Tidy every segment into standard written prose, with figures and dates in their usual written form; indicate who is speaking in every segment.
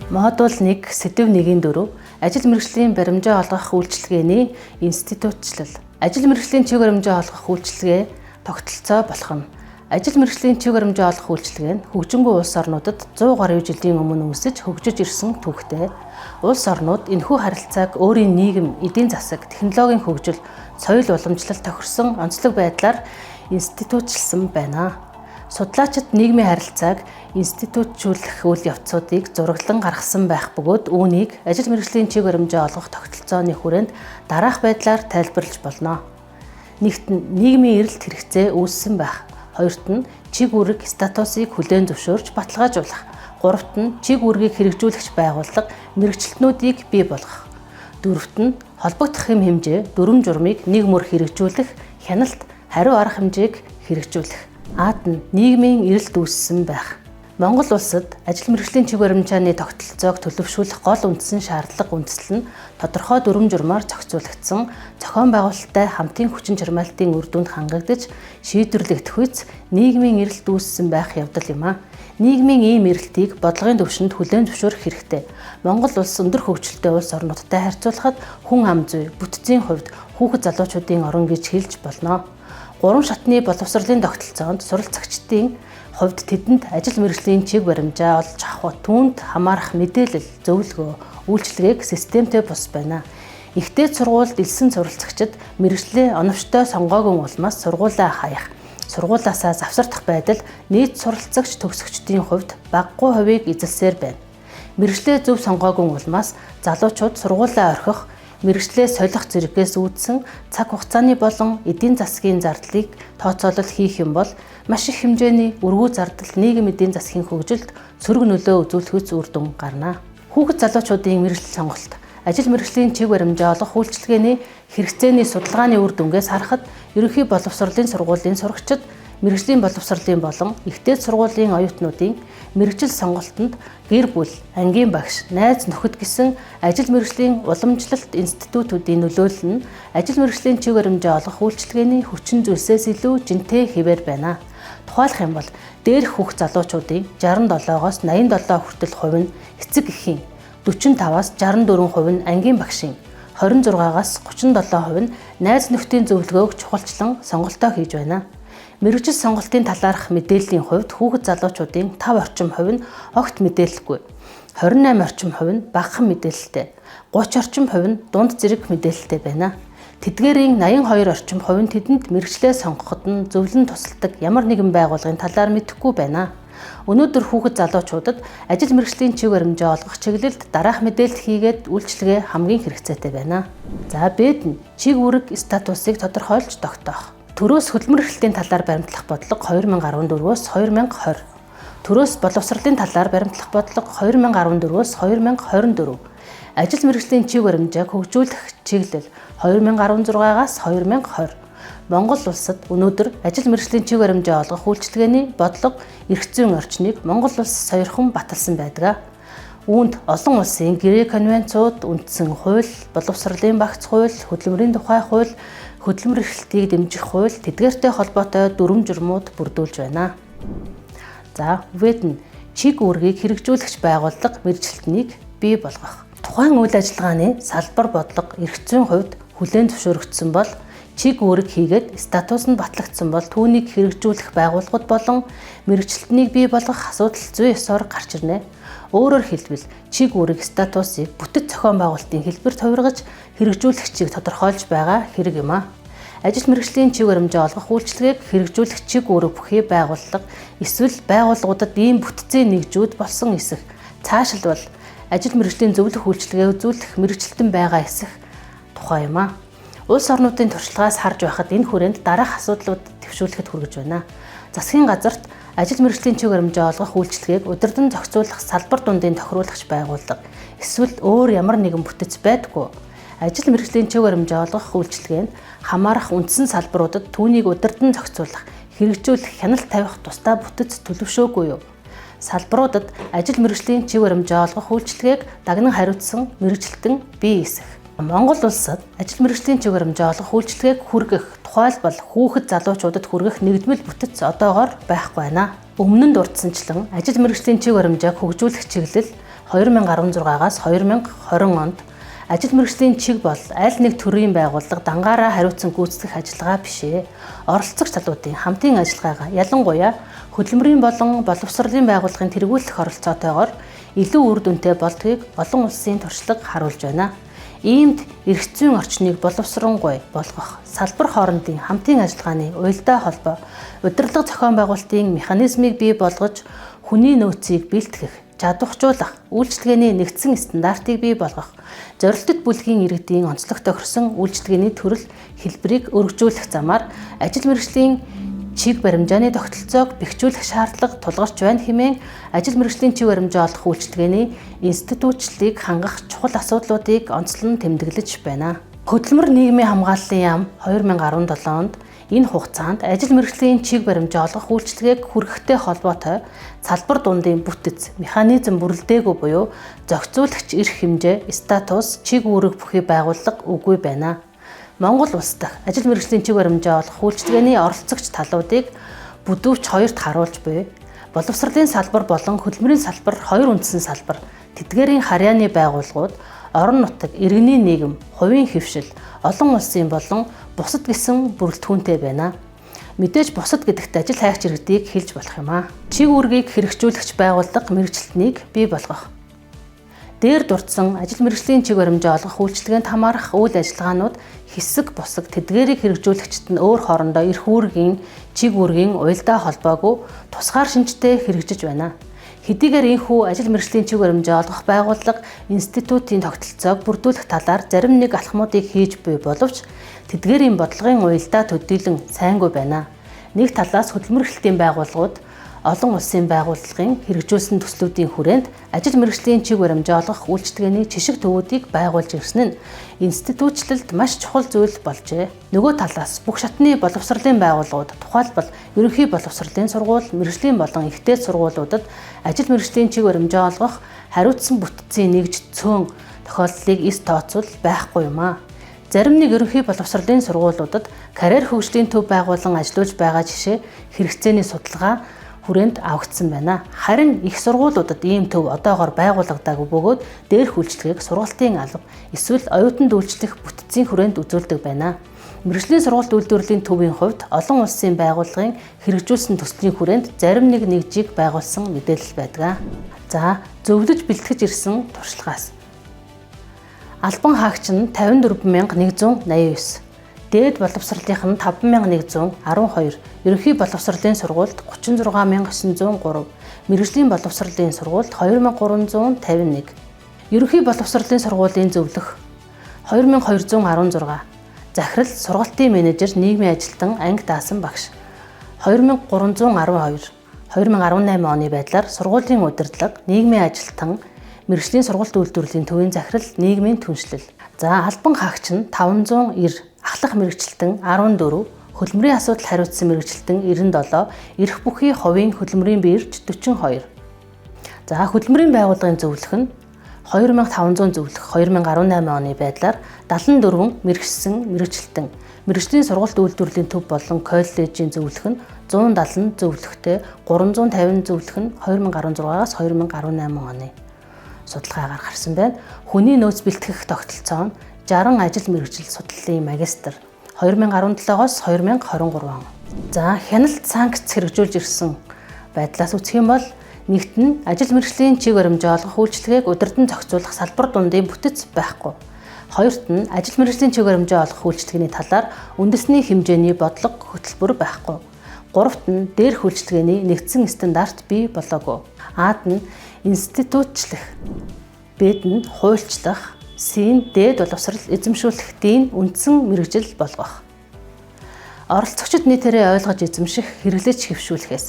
Speaker 1: Модуль 1, сэдэв 1-4, ажил мэргэжлийн баримжаа олгох үйлчилгээний институтчлал. Ажил мэргэжлийн чиг баримжаа олгох үйлчилгээ тогтолцоо болох нь. Ажил мэргэжлийн чиг баримжаа олгох үйлчилгээ нь хөгжингүй улс орнуудад 100 гаруй жилийн өмнө үүсэж хөгжиж ирсэн түүхтэй. Улс орнууд энэхүү харилцааг өөрийн нийгэм, эдийн засаг, технологийн хөгжил, соёл уламжлал тохирсон онцлог байдлаар институтчилсан байна. Судлаачид нийгмийн харилцааг институтжүүлэх үйл явцуудыг зураглан гаргасан байх бөгөөд үүнийг ажил мэргэжлийн чиг баримжаа олгох тогтолцооны хүрээнд дараах байдлаар тайлбарлаж болно. Нэгт нь нийгмийн эрэлт хэрэгцээ үүссэн байх. Хоёрт нь чиг үүрэг статусыг хүлээн зөвшөөрч баталгаажуулах. Гуравт нь чиг үүргийг хэрэгжүүлэгч байгууллага мэргэжилтнүүдийг бий болгох. Дөрөвт нь холбогдох хэм хэмжээ, дүрэм журмыг нэг мөр хэрэгжүүлэх, хяналт, хариу арга хэмжээг хэрэгжүүлэх. Аад нь нийгмийн эрэлт үүссэн байх. Монгол улсад ажил мэргэжлийн чиг баримжааны тогтолцоог төлөвшүүлэх гол үндсэн шаардлага үндэслэл нь тодорхой дүрэм журмаар зохицуулагдсан зохион байгуулалттай хамтын хүчин чармайлтын үр дүнд хангагдаж шийдвэрлэгдэх үз нийгмийн эрэлт үүссэн байх явдал юм а. Нийгмийн ийм эрэлтийг бодлогын түвшинд хүлээн зөвшөөрөх хэрэгтэй. Монгол улс өндөр хөгжилтэй улс орнуудтай харьцуулахад хүн ам зүй, бүтцийн хувьд хүүхэд залуучуудын орон гэж хэлж болно. Гурван шатны боловсролын тогтолцоонд суралцагчдын хувьд тэдэнд ажил мэргэжлийн чиг баримжаа олж авах, түүнд хамаарах мэдээлэл, зөвлөгөө, үйлчилгээг системтэй бус байна. Их дээд сургуульд элсэн суралцагчид мэргэжлээ оновчтой сонгоогүй улмаас сургуулиа хаях, сургуулиасаа завсардах байдал нийт суралцагч төгсөгчдийн хувьд багагүй хувийг эзэлсээр байна. Мэргэжлээ зөв сонгоогүй улмаас залуучууд сургуулиа орхих, мэргэжлээ солих зэргээс үүдсэн цаг хугацааны болон эдийн засгийн зардлыг тооцоолол хийх юм бол маш их хэмжээний өргүү зардал нийгэм эдийн засгийн хөгжилд сөрөг нөлөө үзүүлэхүйц үр дүн гарна. Хүүхэд залуучуудын мэргэжил сонголт, ажил мэргэжлийн чиг баримжаа олгох үйлчилгээний хэрэгцээний судалгааны үр дүнгээс харахад ерөнхий боловсролын сургуулийн сурагчид, мэргэжлийн боловсролын болон их дээд сургуулийн оюутнуудын мэргэжил сонголтод гэр бүл, ангийн багш, найз нөхөд гэсэн ажил мэргэжлийн уламжлалт институтуудын нөлөөлөл нь ажил мэргэжлийн чиг баримжаа олгох үйлчилгээний хүчин зүйлсээс илүү жинтэй хэвээр байна. Тухайлах юм бол дээрх хүүхд залуучуудын 67-оос 87 хүртэл хувь нь эцэг эхийн, 45-аас 64% нь ангийн багшийн, 26-аас 37% нь найз нөхдийн зөвлөгөөг чухалчлан сонголтоо хийж байна. Мэргэжил сонголтын талаарх мэдээллийн хувьд хүүхэд залуучуудын 5 орчим хувь нь огт мэдээлэлгүй, 28 орчим хувь нь багахан мэдээлэлтэй, 30 орчим хувь нь дунд зэрэг мэдээлэлтэй байна. Тэдгээрийн 82 орчим хувь нь тэдэнд мэргэжлээ сонгоход нь зөвлөн тусалдаг ямар нэгэн байгууллагын талаар мэдэхгүй байна. Өнөөдөр хүүхэд залуучуудад ажил мэргэжлийн чиг баримжаа олгох чиглэлд дараах мэдээлэл хийгээд үйлчилгээ хамгийн хэрэгцээтэй байна. За Б-д нь чиг үүрэг статусыг тодорхойлж тогтоох. Төрөөс хөдөлмөр эрхлэлтийн талаар баримтлах бодлого 2014-өөс 2020. Төрөөс боловсролын талаар баримтлах бодлого 2014-өөс 2024. Ажил мэргэжлийн чиг баримжааг хөгжүүлэх чиглэл 2016-аас 2020. Монгол улсад өнөөдөр ажил мэргэжлийн чиг баримжаа олгох үйлчилгээний бодлого эрх зүйн орчныг Монгол улс сойрхон баталсан байдаг. Үүнд олон улсын гэрээ конвенцууд, үндсэн хууль, боловсролын багц хууль, хөдөлмөрийн тухай хууль, хөдөлмөр эрхлэлтийг дэмжих хууль тэдгээртэй холбоотой дүрэм журмууд бүрдүүлж байна. За, В-д нь чиг үүргийг хэрэгжүүлэгч байгууллага мэргэжилтнийг бий болгох. Тухайн үйл ажиллагааны салбар бодлого эрх зүйн хувьд хүлээн зөвшөөрөгдсөн бол чиг үүрэг хийгээд статус нь батлагдсан бол түүнийг хэрэгжүүлэх байгууллагууд болон мэргэжилтнийг бий болгох асуудал зүй ёсоор гарч ирнэ. Өөрөөр хэлбэл чиг үүрэг статусыг бүтэц зохион байгуулалтын хэлбэрт хувиргаж хэрэгжүүлэгчийг тодорхойлж байгаа хэрэг юм а. Ажил мэргэжлийн чиг баримжаа олгох үйлчилгээг хэрэгжүүлэх чиг үүрэг бүхий байгууллага эсвэл байгууллагуудад ийм бүтцийн нэгжүүд болсон эсэх. Цаашилбал ажил мэргэжлийн зөвлөх үйлчилгээ үзүүлэх мэргэжилтэн байгаа эсэх тухай юм а. Улс орнуудын туршлагаас харж байхад энэ хүрээнд дараах асуудлууд дэвшүүлэхэд хүргэж байна. Засгийн газарт ажил мэргэжлийн чиг баримжаа олгох үйлчилгээг удирдан зохицуулах салбар дундын тохируулагч байгууллага эсвэл өөр ямар нэгэн бүтэц байдаггүй. Ажил мэргэжлийн чиг баримжаа олгох үйлчилгээнд хамаарах үндсэн салбаруудад түүнийг удирдан зохицуулах, хэрэгжүүлэх, хяналт тавих тусдай бүтэц төлөвшөөгүй юу? Салбаруудад ажил мэргэжлийн чиг баримжаа олгох үйлчилгээг дагнан хариуцсан мэргэжилтэн бий эсэх. Монгол улсад ажил мэргэжлийн чиг баримжаа олгох үйлчилгээг хүргэх, тухайлбал хүүхэд залуучуудад хүргэх нэгдмэл бүтэц одоогоор байхгүй байна. Өмнө нь дурдсанчлан ажил мэргэжлийн чиг баримжааг хөгжүүлэх чиглэл 2016-аас 2020 онд ажил мэргэжлийн чиг бол аль нэг төрлийн байгууллага дангаараа хариуцсан гүйцэтгэх ажиллагаа биш ээ. Оролцогч талуудын хамтын ажиллагаагаа ялангуяа хөдөлмөрийн болон боловсролын байгууллагын тэргүүлэх оролцоотойгоор илүү үр дүнтэй болдгийг олон улсын туршлага харуулж байна. Иймд эрх зүйн орчныг боловсронгуй болгох, салбар хоорондын хамтын ажиллагааны уялдаа холбоо, удирдлага зохион байгуулалтын механизмыг бий болгож, хүний нөөцийг бэлтгэх, чадваржуулах, үйлчилгээний нэгдсэн стандартыг бий болгох, зорилтод бүлгийн иргэдийн онцлог тохирсон үйлчилгээний төрөл хэлбэрийг өргөжүүлэх замаар ажил мэргэжлийн чиг баримжааны тогтолцоог бэхжүүлэх шаардлага тулгарч байна хэмээн ажил мэргэжлийн чиг баримжаа олох үйлчилгээний институтчлалыг хангах чухал асуудлуудыг онцлон тэмдэглэж байна. Хөдөлмөр нийгмийн хамгааллын яам 2017 онд энэ хугацаанд ажил мэргэжлийн чиг баримжаа олгох үйлчилгээг хүргэхтэй холбоотой салбар дундын бүтэц, механизм бүрэлдээгүй буюу зохицуулагч эрх хэмжээ, статус, чиг үүрэг бүхий байгууллага үгүй байна. Монгол улс дахь ажил мэргэжлийн чиг баримжаа олгох үйлчилгээний оролцогч талуудыг бүдүүвч хоёрт харуулж буй боловсролын салбар болон хөдөлмөрийн салбар хоёр үндсэн салбар, тэдгээрийн харьяаны байгууллагууд, орон нутаг, иргэний нийгэм, хувийн хэвшил, олон улсын болон бусад гэсэн бүрэлдэхүүнтэй байна. Мэдээж бусад гэдэгт ажил хайгч иргэдийг хэлж болох юм аа. Чиг үүргийг хэрэгжүүлэгч байгууллага мэргэжилтнийг бий болгох. Дээр дурдсан ажил мэргэжлийн чиг баримжаа олгох үйлчилгээнд хамаарах үйл ажиллагаанууд хэсэг бусаг тэдгээрийг хэрэгжүүлэгчид нь өөр хоорондоо эрх үүргийн чиг үүргийн уялдаа холбоогүй тусгаар шинжтэй хэрэгжиж байна. Хэдийгээр энэхүү ажил мэргэжлийн чиг баримжаа олгох байгууллага институтын тогтолцоог бүрдүүлэх талаар зарим нэг алхмуудыг хийж буй боловч тэдгээрийн бодлогын уялдаа төдийлөн сайнгүй байна. Нэг талаас хөдөлмөр эрхлэлтийн байгууллагууд олон улсын байгууллагын хэрэгжүүлсэн төслүүдийн хүрээнд ажил мэргэжлийн чиг баримжаа олгох үйлчилгээний жишг төвүүдийг байгуулж ирсэн нь институтчлалд маш чухал зүйл болжээ. Нөгөө талаас бүх шатны боловсролын байгууллагууд, тухайлбал ерөнхий боловсролын сургууль, мэргэжлийн болон их дээд сургуулиудад ажил мэргэжлийн чиг баримжаа олгох хариуцсан бүтцийн нэгж цөөн тохиолдлыг эс тооцвол байхгүй юм аа. Зарим нэг ерөнхий боловсролын сургуулиудад карьер хөгжлийн төв байгуулан ажиллуулж байгаа жишээ хэрэгцээний судалгаа хүрээнд авагдсан байна. Харин их сургуулиудад ийм төв одоогоор байгуулагдаагүй бөгөөд дээрх үйлчилгээг сургалтын алба эсвэл оюутанд үйлчлэх бүтцийн хүрээнд үзүүлдэг байна. Мэргэжлийн сургалт үйлдвэрлэлийн төвийн хувьд олон улсын байгууллагын хэрэгжүүлсэн төслийн хүрээнд зарим нэг нэгжийг байгуулсан мэдээлэл байдаг. За, зөвлөж бэлтгэж ирсэн туршлагаас. Албан хаагч нь 54,189. Дээд боловсролынх нь 5,112, ерөнхий боловсролын сургуульд 36,903, мэргэжлийн боловсролын сургуульд 2,351, ерөнхий боловсролын сургуулийн зөвлөх 2,216, захирал, сургалтын менежер, нийгмийн ажилтан, анги даасан багш 2,312, 2018 оны байдлаар сургуулийн удирдлага, нийгмийн ажилтан, мэргэжлийн сургалт үйлдвэрлэлийн төвийн захирал, нийгмийн түншлэл. За, албан хаагч нь 590, ахлах мэргэжилтэн 14, хөдөлмөрийн асуудал хариуцсан мэргэжилтэн 97, эрх бүхий хувийн хөдөлмөрийн бирж 42. За, хөдөлмөрийн байгууллагын зөвлөх нь 2500 зөвлөх 2018 оны байдлаар 74 мэргэжсэн мэргэжилтэн, мэргэжлийн сургалт үйлдвэрлэлийн төв болон коллежийн зөвлөх нь 170 зөвлөхтэй 350 зөвлөх нь 2016-аас 2018 оны судалгаагаар гарсан байна. Хүний нөөц бэлтгэх тогтолцоо нь 60 ажил мэргэжил судлалын магистр 2017-оос 2023 он. За, хяналт санкц хэрэгжүүлж ирсэн байдлаас үзэх юм бол нэгт нь ажил мэргэжлийн чиг баримжаа олгох үйлчилгээг удирдан зохицуулах салбар дундын бүтэц байхгүй. Хоёрт нь ажил мэргэжлийн чиг баримжаа олгох үйлчилгээний талаар үндэсний хэмжээний бодлого хөтөлбөр байхгүй. Гуравт нь дээрх үйлчилгээний нэгдсэн стандарт бий болоогүй. Ад нь институтчлах, Б-д нь хуульчлах, С-н дээд боловсрол эзэмшүүлэхдийн үндсэн мэргэжил болгох. Оролцогчид нийтээрээ ойлгож эзэмших, хэрэглэж хэвшүүлэхээс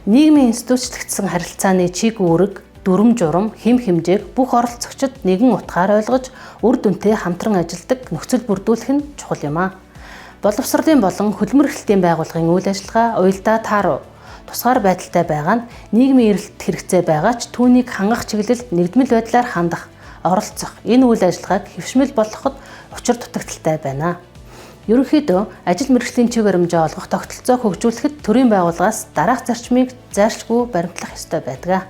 Speaker 1: нийгмийн институтчлагдсан харилцааны чиг үүрэг, дүрм журам, хэм хэмжээг бүх оролцогчид нэгэн утгаар ойлгож, үр дүнтэй хамтран ажилладаг нөхцөл бүрдүүлэх нь чухал юм аа. Боловсролын болон хөдөлмөр эрхлэлтийн байгууллагын үйл ажиллагаа уялдаа тааруу тусгаар байдалтай байгаа нь нийгмийн эрэлт хэрэгцээ байгаа ч түүнийг хангах чиглэлд нэгдмэл байдлаар хандах, оролцох энэ үйл ажиллагааг хэвшмэл болгоход учир дутагдaltaй байна. Ерөнхийдөө ажил мэргэжлийн чиг баримжаа олгох тогтолцоог хөгжүүлэхэд төрийн байгууллагаас дараах зарчмыг зайлшгүй баримтлах ёстой байдаг.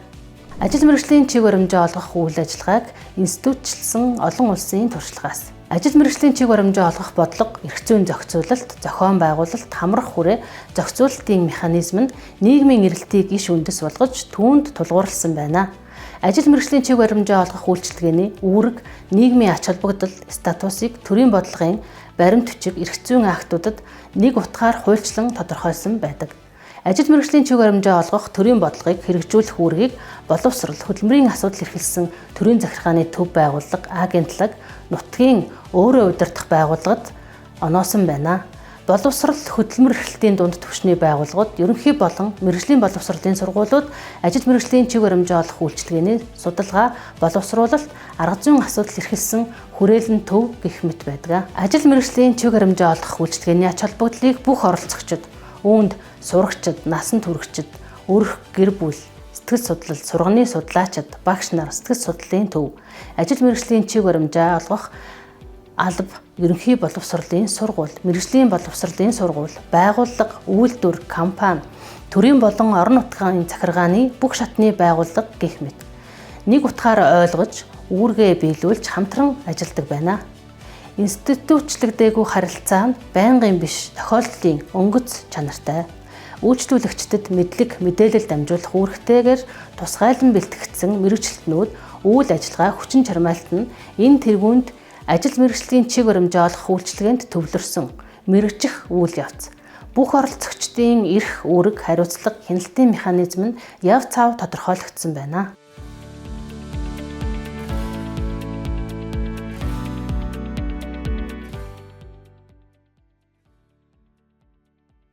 Speaker 1: Ажил мэргэжлийн чиг баримжаа олгох үйл ажиллагааг институтчилсан олон улсын туршлагаас. Ажил мэргэжлийн чиг баримжаа олгох бодлого, эрх зүйн зохицуулалт, зохион байгуулалт, хамрах хүрээ зохицуулалтын механизм нь нийгмийн эрэлтийг иш үндэс болгож түүнд тулгуурласан байна. Ажил мэргэжлийн чиг баримжаа олгох үйлчилгээний үүрэг, нийгмийн ач холбогдол, статусыг төрийн бодлогын баримт бичиг, эрх зүйн актуудад нэг утгаар хуульчлан тодорхойлсон байдаг. Ажил мэргэжлийн чиг баримжаа олгох төрийн бодлогыг хэрэгжүүлэх үүргийг боловсрол, хөдөлмөрийн асуудал эрхэлсэн төрийн захиргааны төв байгууллага, агентлаг, нутгийн өөрөө удирдах байгууллагад оноосон байна. Боловсрол, хөдөлмөр эрхлэлтийн дунд түвшний байгууллагууд, ерөнхий болон мэргэжлийн боловсролын сургуулиуд ажил мэргэжлийн чиг баримжаа олох үйлчилгээний судалгаа, боловсруулалт, арга зүйн асуудал эрхэлсэн хүрээлэн төв гэх мэт байдаг. Ажил мэргэжлийн чиг баримжаа олгох үйлчилгээний ач холбогдлыг бүх оролцогчид, үүнд сурагчид, насан туршид, өрх гэр бүл, сэтгэл судлал, сурганы судлаачид, багш нар, сэтгэл судлалын төв, ажил мэргэжлийн чиг баримжаа олгох алба, ерөнхий боловсролын сургууль, мэргэжлийн боловсролын сургууль, байгууллага, үйлдвэр, компани, төрийн болон орон нутгийн захиргааны бүх шатны байгууллага гэх мэт. Нэг утгаар ойлгож, үүргээ биелүүлж хамтран ажилладаг байна. Институтчлэгдээгүй харилцаа нь байнгын биш, тохиолдлын өнгөц чанартай. Үйлчлүүлэгчдэд мэдлэг, мэдээлэл дамжуулах үүрэгтэйгээр тусгайлан бэлтгэгдсэн мэргэжилтнүүд үйл ажиллагаа хүчин чармайлт нь энэ тэргуунд ажил мэргэжлийн чиг баримжаа олгох үйлчилгээнд төвлөрсөн мэргэжих үйл явц. Бүх оролцогчдын эрх, үүрэг, хариуцлага, хяналтын механизм нь яв цав тодорхойлогдсон байна.